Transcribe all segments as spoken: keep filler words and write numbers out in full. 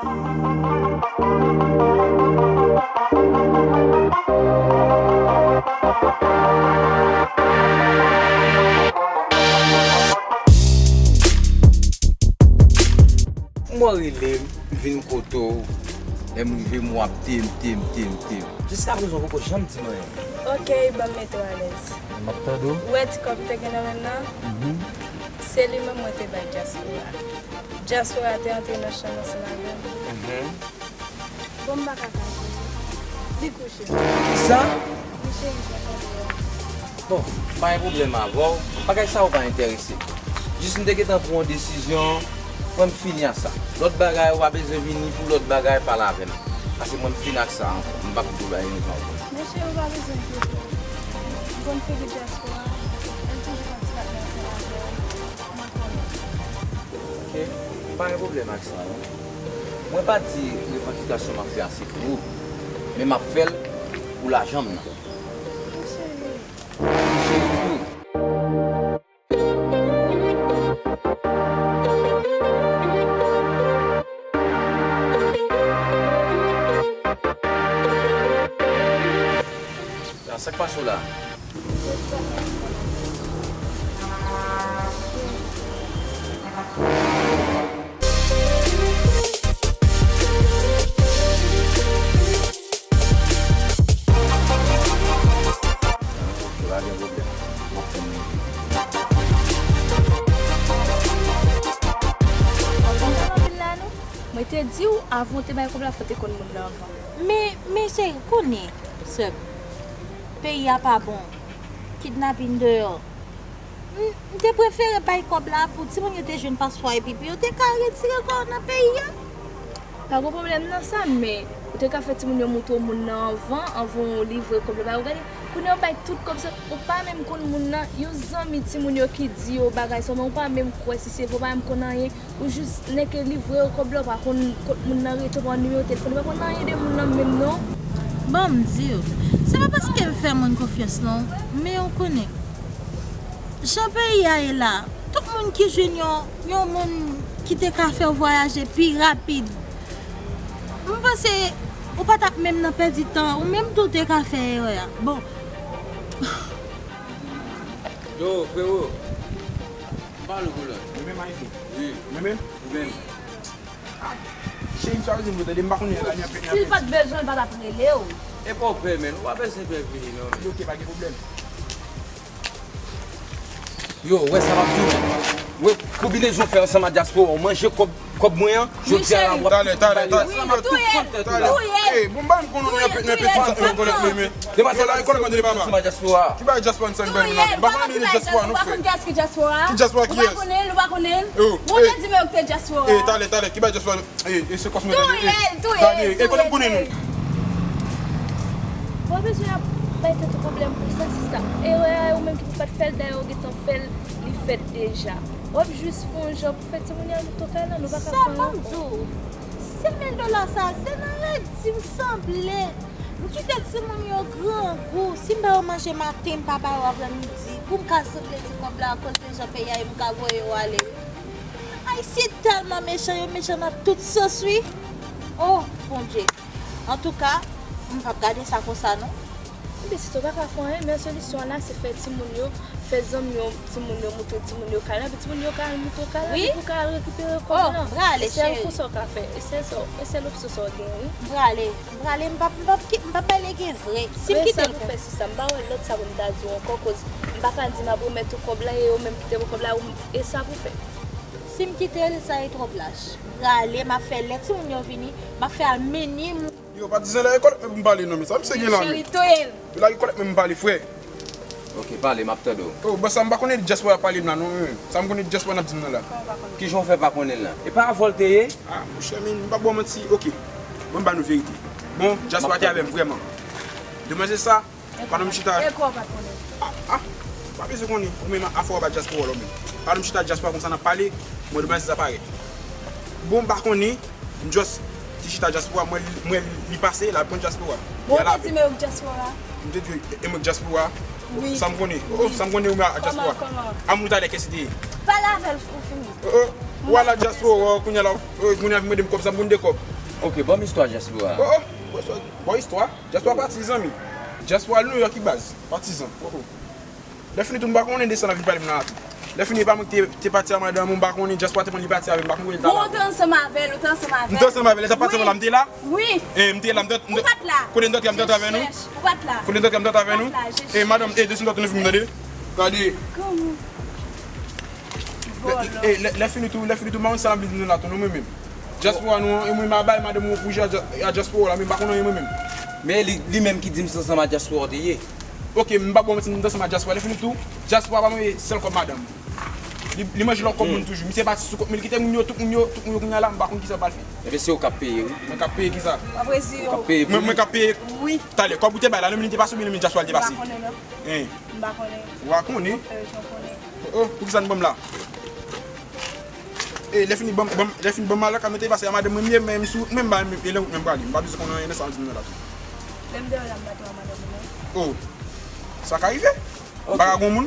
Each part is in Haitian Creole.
Mwen rele m, vin kote w, lè m rive m w ap tem, tem, tem, tem. Jiska prezan w poko janm di m anyen. Ok, ban m mete w alèz. M ap tande w. Ou wè ti kòb m te gen nan men m nan? Mhm. Se li menm mwen te bay dyaspora. Dyaspora te antre nan chanm ansanm avè m. Mhm. Bon, m pa ka fè anyen. Li kouche. Kisa? Wi, cheri, m kontan de ou. Bon, pa gen pwoblèm avè w. Bagay sa yo pa enterese m. Jis m te gentan pran yon desizyon, fò m fini ak sa. Lòt bagay, ou pa bezwen vini pou lòt bagay, pale avè m. Paske mwen m fini ak sa ankò. M p ap vin bay rezon ankò. Men cheri, ou pa bezwen enkyete w. M konn figi dyaspora, el toujou pran ti patnè ansanm avè w. Mwen konnen. Ok, pa gen pwoblèm ak sa, non. Mwen pa di revandikasyon m ap fè a se pou ou, men m ap fè l pou lajan m nan. Wi, cheri. Wi, cheri, tou. Sa k pase w la? Ok, pa gen pwoblèm. M ap tann ou. Anpil la, non. Mwen te di w, avan w te bay kòb la, fò w te konn moun nan avan. Men, men cheri, konnen, sè m, peyi a pa bon. Kidnapin deyò. M, m te prefere bay kòb la pou timoun yo te jwenn paspò epi pou yo te ka retire kò yo nan peyi a. Pa gen pwoblèm nan sa, men ou te ka fè timoun yo montre w moun nan anvan, anvan w livre kòb la ba yo gade. Kounye a w bay tout kòb sa, ou pa menm konn moun nan, yon zanmi timoun yo ki di yo bagay sa, men ou pa menm kwè si se vre, ou pa menm konn anyen. Ou jis nèk livre yo kòb la, ou pa konn kot moun nan rete, ou pa konn nimewo telefòn, ou pa konn anyen de moun nan menm non. Ban m di w, se pa paske m fè moun konfyans non, men w konnen. Jan peyi a ye la, tout moun ki jwenn yon, yon moun ki te ka fè w vwayaje pi rapid, m panse ou pa t ap menm nan pèdi tan, ou menm tou te ka fè erè a. Bon. Yo, frewo. M pale w, Golan. Mwen menm, Ayiti? Wi. Mwen menm? Ou menm? Ah, cheri, m sa vle di m tande, m pa konnen la, ni anpil, ni anpil. Si l pa t bezwen, l pa t ap rele w. E pa w pè, menn. Ou pa bezwen pè vini, non, menn. Ok, pa gen pwoblèm. Yo, wè sa m ap di w, menn. Wè konbinezon w fè ansanm ak dyaspora, w manje kòb, kòb mwen an, jodi a la, w ap... Talè, talè, talè. Wi, touye l, touye l. Ey, bon, m pa menm konnen ni anpil, ni anpil, ni anpil, ni anpil, ni anpil. Demwazèl la, li konn mande li papa. Ki bagay dyaspora? Touye l, touye l, touye l. M pa konnen dyaspora non, frè. Ki dyaspora? Ki dyaspora kiyès? Ou pa konnen l, ou pa konnen l? Ou te di m ou te dyaspora. Ey, talè, talè, ki bagay dyaspora? Ey, ey, se kòs mwen tande. Touye l, touye l, touye l. Ey, kote m konnen nou? Ou pa bezwen ap bay tèt ou pwoblèm pou sa, sista. Erè a, ou menm ki pou pa t fè l, dayè ou gentan fè l, li fèt deja. W ap jis fè yon jan pou fè timoun yo al moute w kay la, nou pa ka pran l ankò. Sa ban m di w, senk mil dola sa, se nan rèd di m sanble. M kite timoun yo grangou. Si m ba yo manje maten, m pa ba yo aprè midi. Pou m ka sanble ti kòb la akoz de jan peyi a ye, m ka voye yo ale wi. Ayisyen tèlman mechan, yo mechan nan tout sans wi. Oh, Bondye. Antouka, m p ap gade sa konsa non. Ebyen, sista, w pa ka fè anyen, men solisyon an la, se fè timoun yo, fè zanmi w timoun yo moute timoun yo kay la, epi timoun yo ka al moute w kay la, epi pou w ka al rekipere kòb lan. E sèl konsa w ka fè. E sèl sa, e sèl opsyon sa w gen, wi. M prale, m prale, m p ap, m p ap ki-, m p ap bay legen vre. Si m kite l pou fè sista, m pa wè lòt sa pou m ta di w ankò, koz m pa ka di m ap remèt ou kòb la, e ou menm kite m kòb la, ou, e sa pou fè. Si m kite l, sa e twòp lach. M prale, m ap fè lè timoun yo vini, m ap fè a minim. Yo, pa di zen la, e kòlèt mwen pou m pale non, men sa misye gen la, men. Cheri, touye l. Yo lage kòlèt mwen pou m pale, frè. Ok, pale, m ap tande w. Oh, bon, sa m pa konnen dyaspora ap pale m la, non, men. Sa m konnen dyaspora n ap di m nan la. Kijan w fè pa konnen l la? E pa avè w l te ye? Ah, monchè, men, m pa ba w manti, ok. Bon, m ba nou verite. Bon, dyaspora te avè m vrèman. Demwazèl sa, pandan m chita. E kò w pa t konnen? Ah, ah, pa bezwen konnen. Ou menm afè w ba dyaspora w la, ou menm. Pandan m chita dyaspora konsa n ap pale, mwen demwazèl sa parèt. Bon, m pa konnen. M just te chita dyaspora, mwen, mwen li pase, l al pran dyaspora. Bon, ou te di m ou dyaspora? M te di, e mwen dyaspora? Wi. Sa m konnen? Oh, sa m konnen, ou menm ak dyaspora. Kòman, kòman? Amour talè kès li te ye? Pale avè l, ou fini. Oh, oh. Ou al la dyaspora, kounye a la, euh, moun ap mande m kòb, sa m konn de kòb. Ok, ban m istwa dyaspora. Oh, oh, bon istwa. Bon istwa. Dyaspora pati, zanmi. Dyaspora New York ki baz. Patizan. Oh, oh. Lè fini tou, m pa konnen desann nan vin pale m nan la tou. Lè fini, e pa mwen ki te, te pati a madanm ou, m pa konnen, dyaspora te pran li pati avè m, m pa konn kote l t al. Bon, ou te ansanm avè l, ou te ansanm avè l. M te ansanm avè l, e sa pati avè l la, m te la? Wi. E, m te la, m te, m te. Ou pa t la. Kote m te, m te avè nou? Ou pa t la. Kote m te, m te avè nou? Ou pa t la, e, madanm, e, desann nan vin, tande. Gade. Koman? E, lè, lè fini tou, lè fini tou, m pa konn sa l ap vin di nou la tou, non, mwen menm. Dyaspora nou an, e mwen, m a bay madanm mwen pou jwe a dya-, a dyaspora la, men m pa konnen anyen mwen menm. Men li, li menm ki di m se ansanm a dyaspora w te ye. Ok, m pa ba w manti, m te ansanm a dyaspora. Lè fini tou, dyaspora pa manje sèl kòb madanm. Li, li manje lòt kòb moun toujou. Misye pati sou kont mwen, li kite moun yo, tout moun yo, tout moun yo kounye a la, m pa konn kisa l pral fè. Ebyen, se ou k ap peye, wi. Mwen k ap peye kisa? Ou k ap peye pou li. Mwen, mwen k ap peye. Wi. Talè, kòb ou te bay la, nan men li te pase oubyen nan men dyaspora li te pase? M pa konnen, non. Hein. M pa konnen. Ou pa konnen? Non, sè, m pa konnen. Oh, oh, poukisa n ban m la? E, lè fini ban m, ban m, lè fini ban m la, kòm mwen te pase a madanm mwen, m ye, men m sou wout, men m ba, e lè wout, men m prale. M pa bezwen konnen anyen nan sa w di m nan la tou. Lè m deyò la, m pa tande madanm mwen, non. Oh, sa ka rive? Ok. Pa ka gon moun?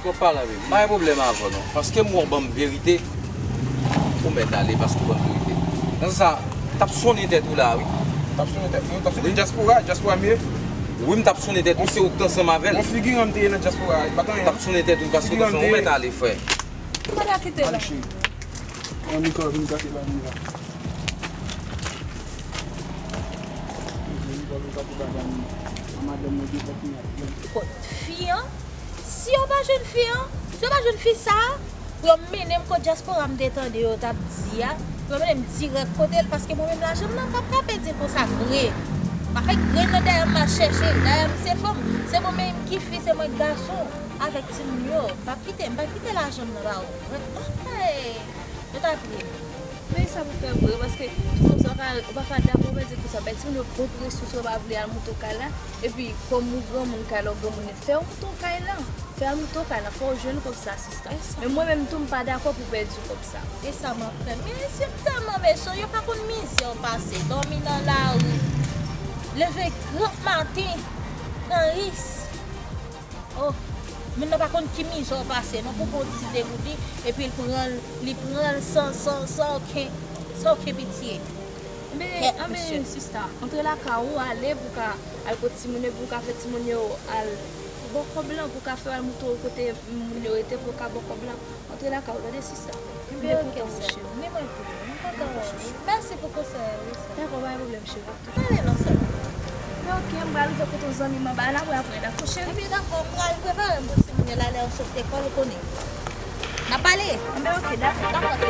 Twòp pale avè m. M pa gen pwoblèm avè w, non. Paske m wè w ban m verite, ou mèt ale, paske w ban m verite. Nan sans sa, t ap sonnen tèt ou la, wi. T ap sonnen tèt mwen, t ap sonnen dyaspora, dyaspora m ye. Wi, m t ap sonnen tèt ou, se ou k t ansanm avè l. Yon figiran m te ye nan dyaspora, li pa t anyen. T ap sonnen tèt ou, paske w t ansanm, ou mèt ale, frè. Ou pa ka kite l. Ale, cheri. Yon mikwo vin gate bagay la. Yon mikwo vin gate bagay la. A madanm mwen gen kòb mwen ap pran. Kot fi an? Si yo pa jwenn fi an, si yo pa jwenn fi sa a, pou yo mennen m kot dyaspora m te tande yo t ap di a, pou yo mennen m dirèk kote l, paske mwen menm lajan m nan m p ap ka pèdi l konsa vre. M pa fè grenn nan dèyè m al chèche l. Dayè m se fanm, se mwen menm ki fi, se mwen k gason. Avèk timoun yo, m p ap kite, m p ap kite lajan m nan ba ou. Hey! Yo ta priye m. Men sa pou fè vre, paske tout fanm sa ou pa, ou pa ka dakò, ou pèdi pou sa. Bay timoun yo bon presyon si yo pa vle al moute w kay la. Epi, kòm ou granmoun kay la, ou granmoun nèt, fè yo moute w kay la. Fè yo moute w kay la, fò w jwenn kòb sa, sista. Men mwen menm tou, m pa dakò pou pèdi kòb sa. E sa m ap fè? Men si m tèlman mechan, yo pa konn mizè w pase, dòmi nan lari, leve gran maten, nan ris. Oh, moun nan pa konn ki mizè w pase, non, pou gon ti degoudi, epi l pran l, li pran l san, san, san okenn, san okenn pitye. Anben, anben, sista, antre lakay ou, ale pou w ka al kot timoun yo, pou w ka fè timoun yo al ba w kòb lan, pou w ka fè yo al moute w kote moun yo rete, pou w ka ba w kòb lan. Antre lakay ou, tande sista. Mwen kontan, cheri. Ni mwen tou. Mwen kontan wè w. Mèsi pou konsèy ou, sè. Dakò, pa gen pwoblèm, cheri. Ale non, sè. Men oke, m pral rive kote yon zanmi m anba la, apre, apre, dakò, cheri? Ebyen, dakò, m pral prepare m pou timoun yo la, lè yo sot lekòl, ou konnen. N a pale. Anben, oke, dakò. Dakò, sè.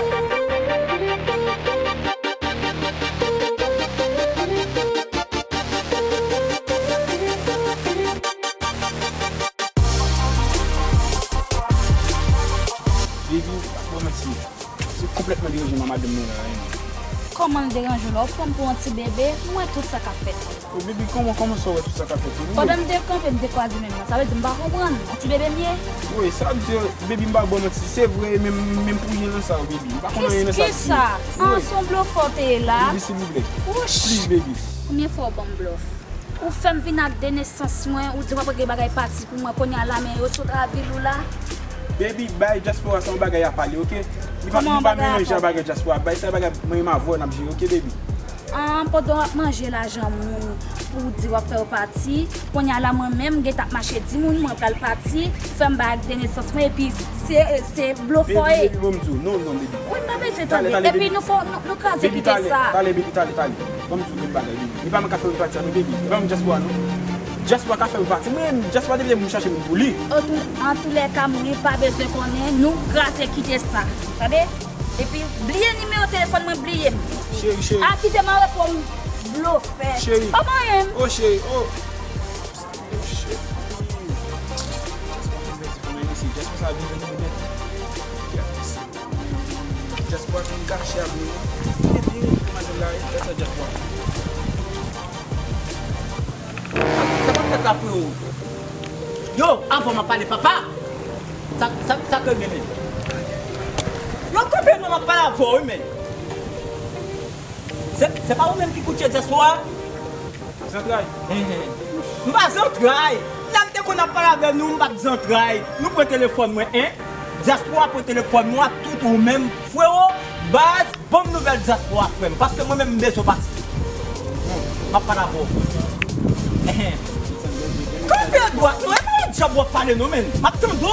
Baby, pa manti. Se konplètman deranje m a madanm mwen la, hein. Kòman l deranje w la? Ou pran m pou yon ti bebe? M wè tout sa k ap fèt. Oh, baby, kòman, kòman sa w wè tout sa k ap fèt? Pandan m te kanpe, m te kwaze men m nan. Sa vle di m pa konprann. Yon ti bebe m ye? Wi, sa vle di, baby, m pa ba w manti. Se vre, men, men m pou jen nan sa, baby. M pa konn anyen nan sa. Kisa? Ah, se yon blofè w te ye la? Baby, silvouplè. Wouch! Please, baby. Konbyen fwa w ban m blòf? Ou fè m vin ak de nesans mwen, ou di w ap regle bagay pati pou mwen, kounye a la, men yo sot avil ou la. Baby, bay dyaspora sa yon bagay a pale, oke? Li pa, li pa melanje a bagay dyaspora, bay sa bagay mwen menm avè w n ap jere, oke, baby? An, pandan w ap manje lajan moun pou w di w ap fè yo pati, kounye a la, mwen menm, m gentan ap mache di moun, mwen pral pati, fè m bay ak de nesans mwen, epi se, se blofè w ye. Baby, baby, ban m di w, non, non, baby. Wi, m pa bezwen tande. Epi nou fò, nou, nou kraze kite sa. Baby, talè, talè, baby, talè, talè. Ban m di w yon bagay, baby. Li pa menm ka fè m pati a, non, baby. Li pa menm dyaspora, non. Dyaspora ka fè m pati. Mwen menm, dyaspora te vle m chache moun pou li. Antoulèka, mwen pa bezwen konnen. Nou kraze kite sa. Tande? Epi, bliye nimewo telefòn mwen, bliye m. Cheri, cheri. A, kite m a repo m. Blofè. Cheri. Kòman ye m? Oh, cheri, oh. Oh, cheri. Dyaspora sa vin vin vin. Dyaspora fin kache ap nou. Epi, madanm la, e sa dyaspora. Sa p ap fèt la, freo. Yo, avan m ap pale, papa. Sa, sa, sa ke gen, men? Yo, kanpe non, m ap pale avè w, wi, men. Se, se pa ou menm ki koutje dyaspora? Zantray. Mhm. M pa zantray. Lè m te konn ap pale avè nou, m pa t zantray. Nou pran telefòn mwen, en. Dyaspora pran telefòn mwen ak tout ou menm, freo. Baz, ban m nouvèl dyaspora frè m, paske mwen menm m bezwen pati. M ap pale avè w. Enhen. Kanpe dwat non, e pa yon djab w ap pale non, menn. M ap tande w.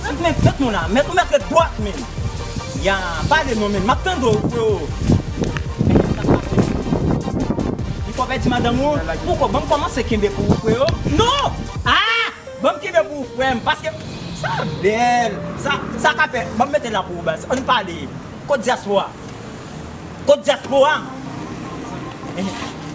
Mèt, mèt, mèt nou la, mèt ou mèt ret dwat, menn. Ya, pale non, menn. M ap tande w, freo. Li fò pèdi madanm ou? Poko, ban m kòmanse kenbe pou ou, freo. Non! Ah! Ban m kenbe pou ou, frè m, paske sa bèl. Sa, sa ka fè. Ban m mete la pou ou, baz. Ann pale. Kot dyaspora? Kot dyaspora?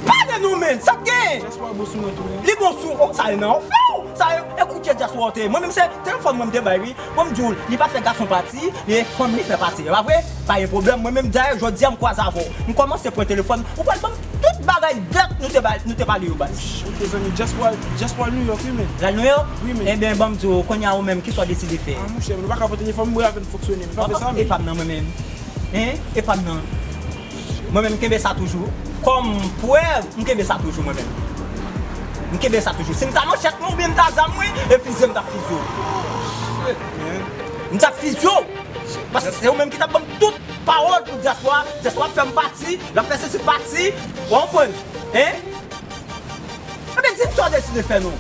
Pale nou, menn. Sa k gen? Dyaspora bon sou mwen tou, wi. Li bon sou. Oh, sa yo nan fè w. Sa yo, e koutye dyaspora w te ye. Mwen menm se telefòn mwen m te bay, wi. Bon, m di w, li pa fè gason pati, li fanm li fè pati. E pa vre? Pa gen pwoblèm. Mwen menm, dayè, jodi a, m kwaze avè w. M kòmanse pran telefòn. Ou pral ban m tout bagay dèt nou te ba-, nou te pale yo, baz. Ok, zanmi, dyaspora, dyaspora New York, wi, men. L al New York? Wi, men. Ebyen, ban m di w, kounye a ou menm, kisa w deside fè? Ah, monchè, nou pa ka pran telefòn, mwen avè n fonksyone, men pa fè sa, men. E pa m nan, mwen menm. Hein? E pa m nan. Mwen menm, m kenbe sa toujou. Kòm prèv, m kenbe sa toujou, mwen menm. M kenbe sa toujou. Si m ta manchèt mwen oubyen m ta zam mwen, e fizye m t ap fizye w. M t ap fizye w. Paske se ou menm ki t ap ban m tout pawòl pou dyaspora. Dyaspora ap fè m pati, l ap fè sesi pati. Ou konprann? Hein? Ebyen, di m sa w deside fè non.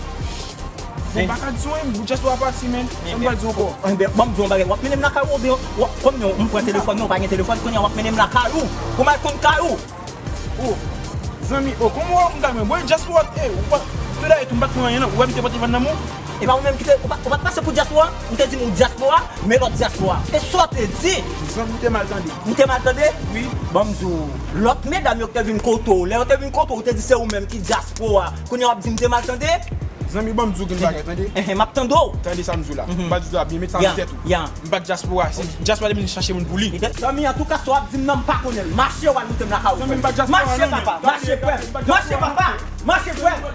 Bon, m pa ka di w, men, dyaspora pati, men. Sa m pral di w ankò? Enben, ban m di w yon bagay. W ap mennen m lakay ou, oubyen w ap, kounye a, m pran telefòn nan, ou pa gen telefòn, kounye a, w ap mennen m lakay ou. Pou m al konn kay ou. Oh, zanmi, oh, kòman w wè m ka jwenn? Bon, dyaspora, eh, ou pa, tout dayè tou, m pa t pran anyen, non. Ou wè m te pran telefòn nan men w? E pa ou menm ki te, ou pa, ou pa t pase pou dyaspora? M te di m ou dyaspora, men lòt dyaspora. E sa w te di? Zanmi, ou te mal tande. M te mal tande? Wi. Ban m di w, lòt medam yo ki te vin kote w, lè yo te vin kote w, ou te di se ou menm ki dyaspora. Kounye a w ap di m te mal tande? Zanmi, ban m di w yon bagay, tande. Enhen, m ap tande w. Tande sa m di w la. M pa di w sa byen, met sa nan tèt ou. Ya. M pa dyaspora, se dyaspora te vin chache moun pou li. Zanmi, antouka, sa w ap di m nan, m pa konnen l. Mache, w al moute m lakay ou, frè m. Zanmi, m pa dyaspora, non, men. Mache, papa, mache, frè m. Mache, papa, mache, frè m.